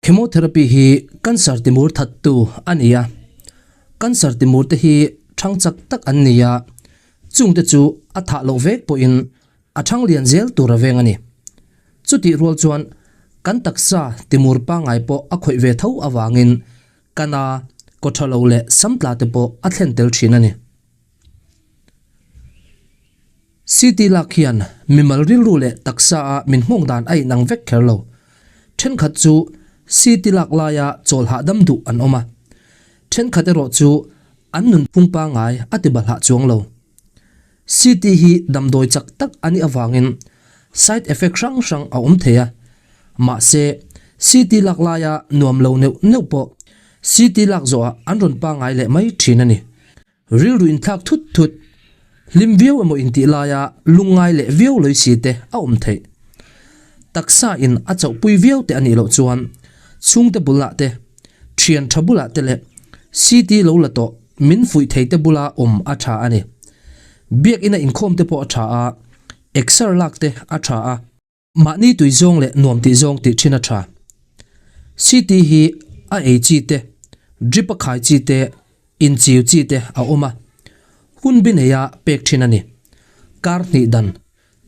Chemotherapy hi cancer timur thattu a ni a, cancer timur te hi thang chak tak an ni a, chungte chu a thah loh vek pawhin a thang lian zel tur a veng a ni. Chutih rual chuan kan taksa timur pangngai pawh a khawih ve tho avangin kana, kawthalo leh samtla te pawh a thlen tel thin a ni. CT lak hian mimal rilru leh taksa a min nghawng dan a inang vek kher lo. Thenkhat chu CT lak laia chawl hahdam duh an awm a. Thenkhat erawh chu an nunphung pangngai a ti balhah chuang lo. CT hi damdawi chak tak a nih avangin side effect hrang hrang a awm thei a. Mahse, CT lak laia nuam lo neuh neuh pawh CT lak zawhah an rawn pangngai leh mai thin a ni. Rilru inthlak thut thut, hlim viau emaw intih laia lungngai leh viau lawih si te a awm theih. Taksa in a chauhpui viau te a nih loh chuan chhungte bulah te, thian tha bulah te leh CT lo la tawh min fuih thei te bula awm a tha a ni. Biakina inkhawm te pawh a tha a, exer lak te a tha a. Mahni tui zawng leh nuam tih zawng tih thin a tha. CT hi a ei chi te, drip a khai chi te, inchiu chi te a awm a. Hun bi neia pek thin a ni. Kar hnih dan,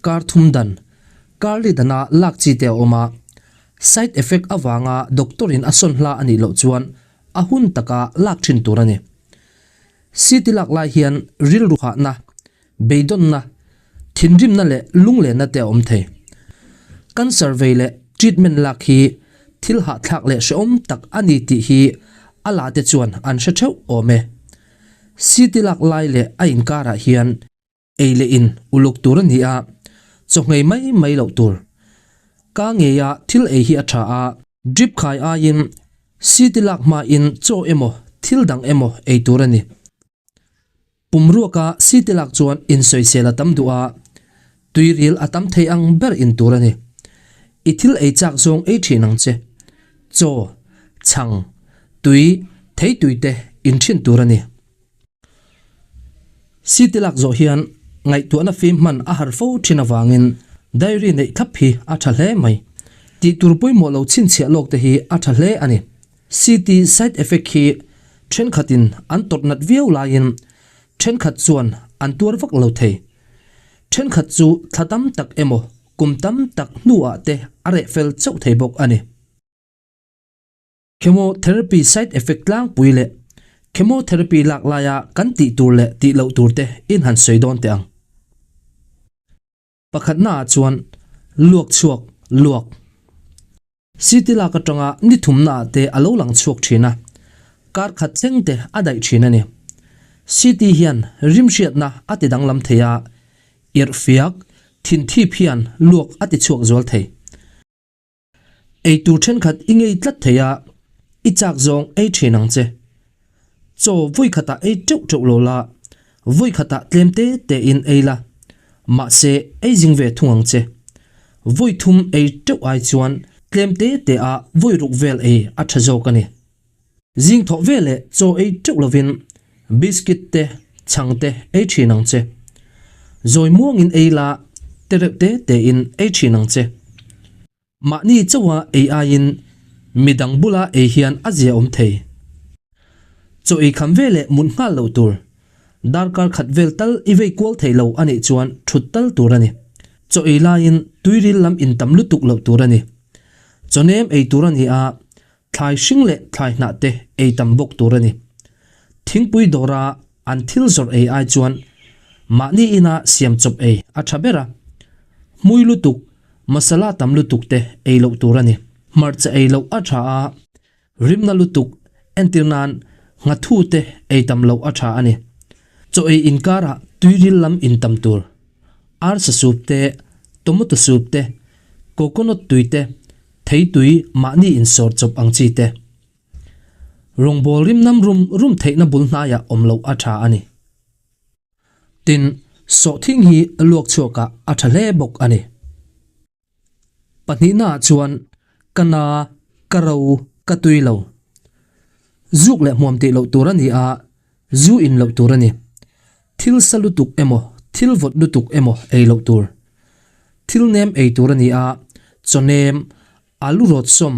kar thum dan, kar li dana lak chi te a awm a. Side effect avanga doctor in a sawn hla a nih loh chuan a hun taka lak thin tur a ni. CT lak lai hian rilru hahna, Beidawnna, thinrimna leh lunglenna te a awm thei. Cancer vei leh treatment lak hi thil hahthlak leh hrehawm tak a ni tih hi a la te chuan an hre theuh awm e. CT lak lai leh a inkarah hian ei leh in uluk tur a ni a, chawhngei mai mai loh tur. Ka ngeia thil ei hi a tha a, drip khai aiin CT lak hmain chaw emaw thil dang emaw ei tur a ni. Pumruaka city lak chuan insawisel a tam duh a, tuiril a tam thei ang ber in tur a ni. I thil ei chak zawng ei thin ang che. Chaw, chhang, tui, theitui te in thin tur a ni. City lak zawh hian ngaihtuahna fim hman a har fo thin avangin diary neih thlap hi a tha hle mai. Tih tur pawimawh lo chhinchhiah lawk te hi a tha hle a ni. CT side effect hi thenkhatin an tawrh nat viau laiin thenkhat chuan an tuar vak lo thei. Thenkhat chu thla tam tak emaw kum tam tak hnuah te a reh fel chauh thei bawk a ni. Chemotherapy side effect tlangpui leh chemotherapy lak laia kan tih tur leh tih loh tur te in han sawi dawn teh ang. Pakhatnaah chuan luak chhuak luak. City lak atanga ni thumnaah te a lo lang chhuak thin a, kar khat thleng te a daih thin a ni. City hian rimhriatna a ti danglam thei a, irhfiak, thinthip hian luak a ti chhuak zual thei. Eitur thenkhat i ngei tlat thei a, i chak zawng ei thin ang che. Chaw vawi khatah ei teuh teuh lo la, vawi khatah tlem te te in ei la, mahse ei zing ve thung ang che. Vawi thum ei teuh ai chuan tlem te te a vawi ruk vel ei a tha zawk a ni. Zing thawh ve leh chaw ei teuh lovin biscuit te chhang te ei thin ang che. Zawi muangin ei la, te reuh te te in ei thin ang che. Mahni chauha ei aiin midang bula ei hian a zia awm thei. Chaw ei kham ve leh mut nghal loh tur. Darkar khat vel tal i vei kual thei lo a nih chuan thut tal tur a ni. Chaw ei laiin tuiril lam intam lutuk loh tur a ni. Chaw nem ei tur a ni a, Thlai hring leh thlai hnah te ei tam bawk tur a ni. Thingpui dawra an thil zawrh ei ai chuan mahni ina siam chawp ei a tha ber a. Hmui lutuk, masala tam lutuk te ei loh tur a ni. Hmarcha ei loh a tha a, rimna lutuk entir nan nghathu te ei tam loh a tha a ni. Chaw ei inkarah tuiril lam in tam tur. Arsa soup te, tomato soup te, coconut tui te, Theitui mahni insawr chawp ang chi te. Rawngbâwl rim nam rum rum theihna bul hnaiah awm loh a tha a ni. Tin, sawhthing hi luak chhuakah a tha hle bawk a ni. Pahnihnaah chuan ka na, ka ro, ka tui lo. Zuk leh hmuam tih loh tur a ni a, zu in loh tur a ni. Thil sa lutuk emaw, thil vawt lutuk emaw ei loh tur. Thil nem ei tur a ni a, chaw nem, alu rawt sawm,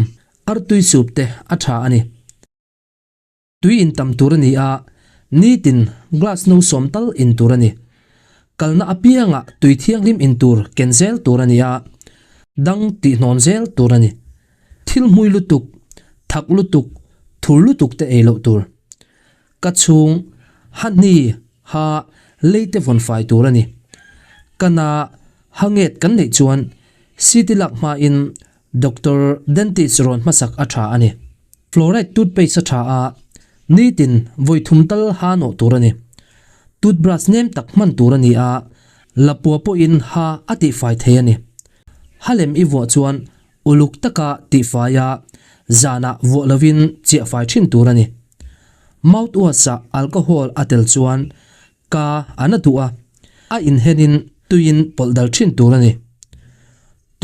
Artui soup te a tha a ni. Tui in tam tur a ni a, nitin glass no sawm tal in tur a ni. Kalna apiangah tui thianghlim in tur ken zel tur a ni a, dang tihnawn zel tur a ni. Thil hmui lutuk, thak lutuk, thur lutuk te ei loh tur. Ka chhung, ha hni, ha lei te vawn fai tur a ni. Ka na, ha nget kan neih chuan city lak hmain Doctor dentist rawn hmasak a tha a ni. Fluoride toothpaste a tha a, nitin vawi thum tal ha nawh tur a ni. Toothbrush nem tak hman tur a ni a, lapua pawhin ha a tihfai thei a ni. Ha lem i vuah chuan uluk taka tihfai a, zanah vuah lovin chiahfai thin tur a ni. Mouthwash-ah alcohol a tel chuan ka a na duh a, a inhenin tuiin pawlh dal thin tur a ni.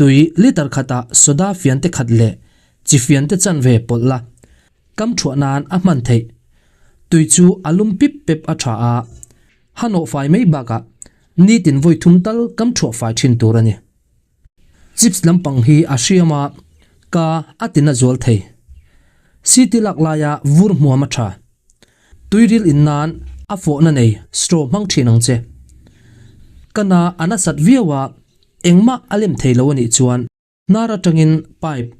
Tui liter khatah soda fiante khat leh chi fiante chanve pawlh la, kam thuah nan a hman theih. Tui chu a lum pip pep a tha a, ha nawh fai mai bakah nitin vawi thum tal kam thuah fai thin tur a ni. Chips lampang hi a hriam a, ka a ti na zual thei. City lak laia vur hmuam a tha. Tuiril in nan a fawhna nei straw hmang thin ang che. Ka na a nasat viau a, engmah a lem thei lo a nih chuan hnar atangin pipe,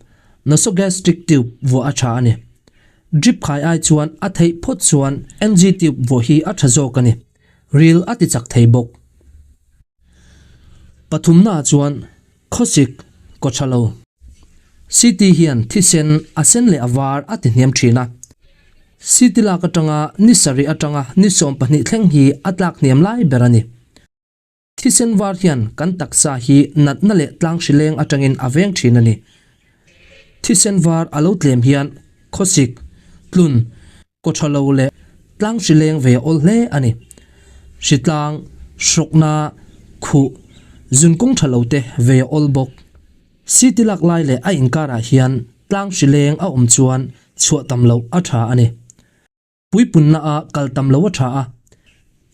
nasogastric tube, vuah a tha a ni. Drip khai ai chuan a theih phawt chuan NG tube vuah hi a tha zawk a ni. Ril a ti chak thei bawk. Pathumnaah chuan khawsik kaw tha lo. City hian thisen a sen leh a var a ti hniam thin a. City lak atanga ni sarih atanga ni 12 thleng hi a tlak hniam lai ber a ni. Thisen var hian kan taksa hi natna leh tlang hrileng atangin a veng thin a ni. Thisen var a lo tlem hian khawsik, tlun, Kaw tha lo leh tlang hri leng ve awl hle a ni. Hritlang, hrawkna, khuh, zunkawng tha lo te ve awl bawk. City lak lai leh a inkarah hian tlang hri leng a awm chuan chhuah tam loh a tha a ni. Puipunna a kal tam lo a tha a,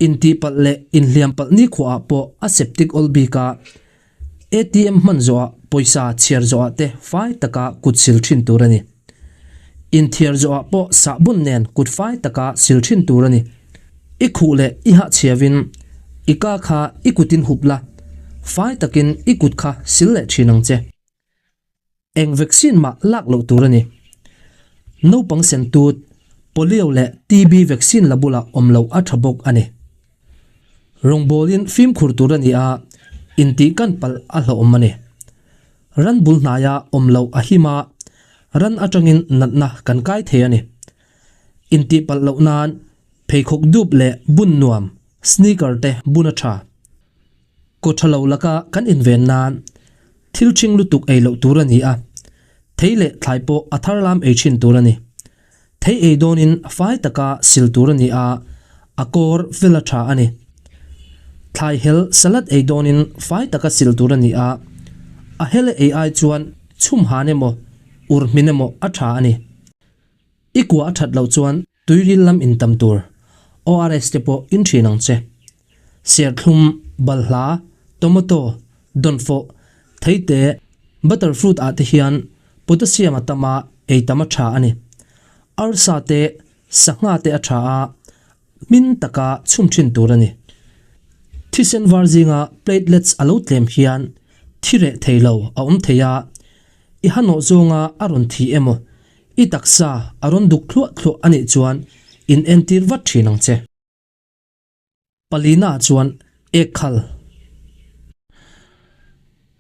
intihpalh leh inhliam palh nikhuaah pawh a septic awl bik a, ATM hman zawhah pawisa chhiar zawhah te fai taka kut sil thin tur a ni. Inthiar zawhah pawh sahbun nen kut fai taka sil thin tur a ni. I khuh leh i hahchhiavin i ka kha i kutin hup la, fai takin i kut kha sil leh thin ang che. Eng vaccine mah lak loh tur a ni. Naupang sentut, polio leh TB vaccine la bulah awm loh a tha bawk a ni. Rawngbawlin fimkhur tur a ni a, intihkan palh a hlauhawm a ni. Ran bul hnaia awm loh a him a, ran atangin natna kan kai thei a ni. Intihpalh loh nan pheikhawk dup leh bun nuam, sneaker te bun a tha. Kaw tha lo laka kan inven nan thil ṭhing lutuk ei loh tur a ni a, thei leh thlai pawh a thar lam ei ṭhin tur a ni. Thei ei dawnin fai taka sil tur a ni a, a kawr fel a ṭha a ni. Thlai hel salad ei dawnin fai taka sil tur a ni a, a hel ei ai chuan chhum han emaw, ur hmin emaw a ṭha a ni. I kua a ṭhat loh chuan Tuiril lam intam tur ORS te pawh in ṭhin ang che. Serthlum, balhla, tomato, dawnfawh, theite, butter fruit ah te hian potassium a tam a, ei tam a ṭha a ni. Arsa te, sangha te a ṭha a, hmin taka chhum ṭhin tur a ni. Thisen var zinga platelets a lo tlem hian thi reh thei lo a awm thei a, i hanawh zawnga a rawn thi emaw I taksa a rawn duk thluah thluah a nih chuan in entir vat thin ang che. Palina chuan ek khal.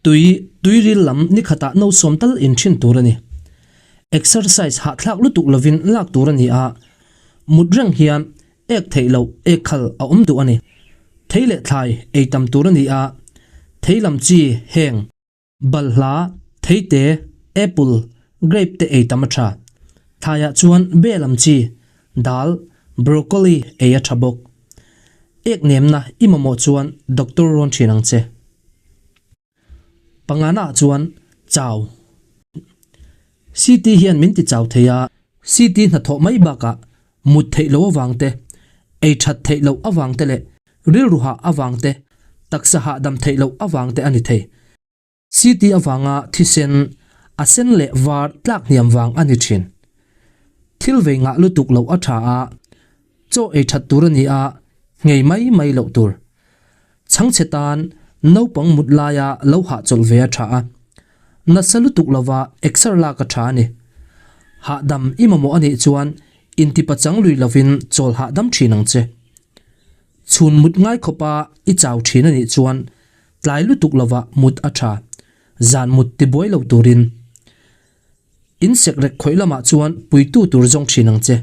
Tui, tuiril lam ni khatah no sawm tal in thin tur a ni. Exercise hahthlak lutuk lovin lak tur a ni a, mut reng hian ek theih loh ek khal a awm duh a ni. Thei leh thlai ei tam tur a ni a, thei lam chi heng. Balhla, theite, apple, grape te ei tam a tha. Thlaiah chuan be lam chi, dal, broccoli ei a tha bawk. Ek nemna i mamawh chuan doctor rawn thin ang che. Pangana ah chuan chau. CT hian min ti chau thei a. CT hnathawh mai bakah mut theih loh avang te, ei that theih loh avang te leh rilru hah avang te, taksa hahdam theih loh avang te a ni thei. CT avanga thisen, A sen leh var tlak hniam vang a ni thin. Thil vei ngah lutuk loh a tha a, chaw ei that tur a ni a, nghei mai mai loh tur. Chhangchhe tan naupang mut laia lo hahchawlh ve a tha a, nasa lutuk lova exer lak a tha a ni. Hahdam i mamawh a nih chuan intipachang lui lovin chawl hahdam thin ang che. Chhun mut ngai khawpa i chau thin a nih chuan tlai lutuk lova mut a tha. Zan mut tibuai lo turin in sekrek khawih lamah chuan puitu tur zawng thin ang che.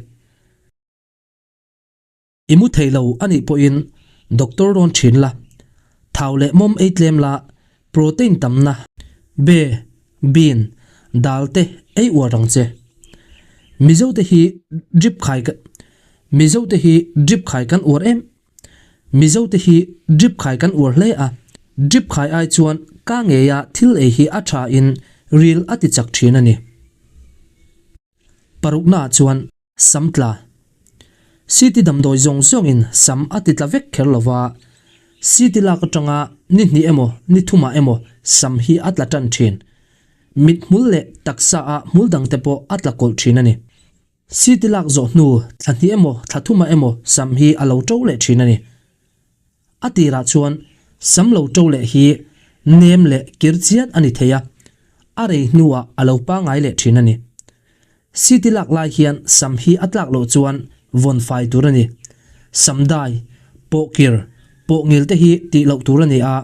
I mu thei lo a nih pawhin doctor rawn thin la, thau leh mawm ei tlem la, protein tamna, be, bean, dal te ei uar ang che. Mizote hi drip khai Mizote hi drip khai kan uar em Mizote hi drip khai kan uar hle a, drip khai ai chuan ka ngeia thil ei hi a tha in ril a ti chak thin a ni. Paruknaah chuan sam tla. City damdawi zawng zawngin sam a ti tla vek kher lova, city lak atanga ni hnih emaw ni thumah emaw sam hi a tla tan thin. Mit hmul leh taksa ah hmul dangte pawh a tla kawlh thin a ni. City lak zawh hnu thla hnih emaw thla thumah emaw sam hi a lo to leh thin a ni. A tirah chuan sam lo to leh hi nem leh kir chiat a ni thei a, a rei hnuah a lo pangai leh thin a ni. City lak lai hian sam hi a tlak loh chuan vawn fai tur a ni. Sam dai, pawh kir, pawh ngil te hi tih loh tur a ni a,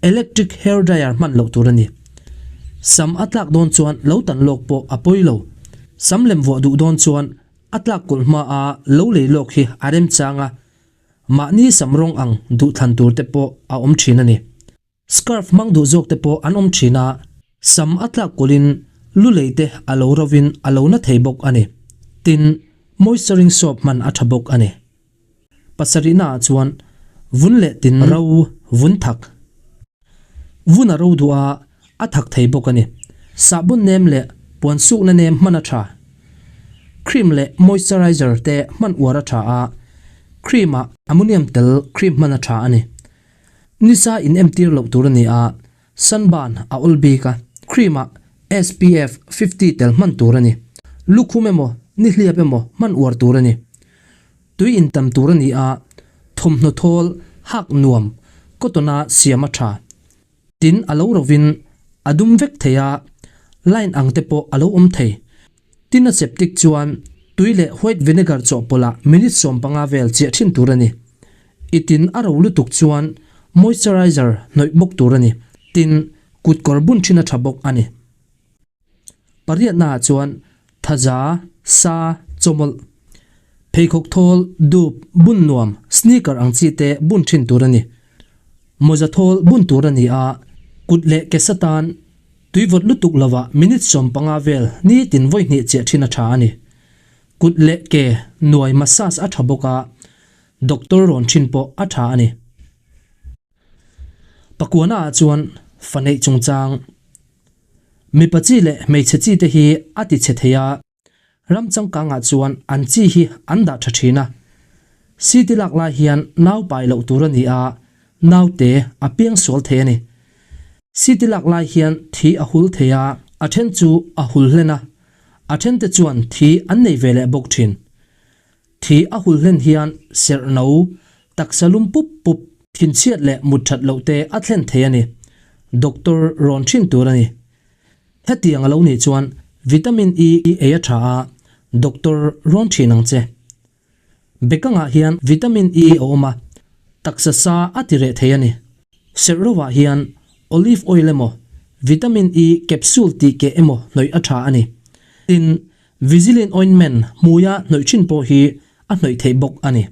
electric hair dryer hman loh tur a ni. Sam a tlak dawn chuan lo tan lawk pawh a pawi lo. Sam lem vuah duh dawn chuan a tlak kulh hma a lo lei lawk hi a remchang a, mahni sam rawng ang duh thlan tur te pawh a awm thin a ni. Scarf hmang duh zawk te pawh an awm thin a, sam a tlak kulhin lu lei te a lo rovin a lo na thei bawk a ni. Tin, moisturing soap hman a tha bawk a ni. Pasarihna ah chuan vun leh tin ro vun thak. Vun a ro duh a, a thak thei bawk a ni. Sahbun nem leh puan sukna nem hman a tha. Cream leh moisturizer te hman uar a tha a, cream ah ammonium tel cream hman a tha a ni. Nisa in entir loh tur a ni a, sunburn a awl bik a, cream ah SPF 50 tel hman tur a ni. Lukhum emaw, nihliap emaw hman uar tur a ni. Tui in tam tur a ni a, thawmhnaw thawl hak nuam cotton a siam a tha. Tin a lo rovin a dum vek thei a, line ang te pawh a lo awm thei. Tin a septic chuan tui leh white vinegar chawhpawlh ah minute 15 vel chiah thin tur a ni. I tin a ro lutuk chuan moisturizer hnawih bawk tur a ni. Tin, kut kawr bun thin a tha bawk a ni. Pariatnaah chuan thaza, sa, chawmawlh, pheikhawk thawl, dup, bun nuam, sneaker ang chi te bun thin tur a ni. Mawza thawl bun tur a ni a, kut leh ke sa tan tuivawt lutuk lovah minute 15 vel nitin vawi hnih chiah thin a tha a ni. Kut leh ke nuai massage a tha bawk a, doctor rawn thin pawh a tha a ni. Pakuana ah chuan fa neih chungchang mipa chi leh hmeichhe chi te hi a ti chhe thei a, ram changkang ah chuan an chi hi an dah tha thin a. City lak lai hian nau pai loh tur a ni a, naute a piang sual thei a ni. City lak lai hian thi a hul thei a, a then chu a hul hlen a, a then te chuan thi an nei ve leh bawk thin. Thi a hul hlen hian serh no, taksa lum pup pup, thinchhiat leh mut that loh te a thlen thei a ni. Doctor rawn thin tur a ni. Hetiang a lo nih chuan Vitamin E ei a tha a, doctor rawn thin ang che. Bekangah hian Vitamin E a awm a, taksa sa a ti reh thei a ni. Serh rovah hian olive oil emaw, Vitamin E capsule tih keh emaw hnawih a tha a ni. Tin, Vizilin ointment hmuia hnawih thin pawh hi a hnawih theih bawk a ni.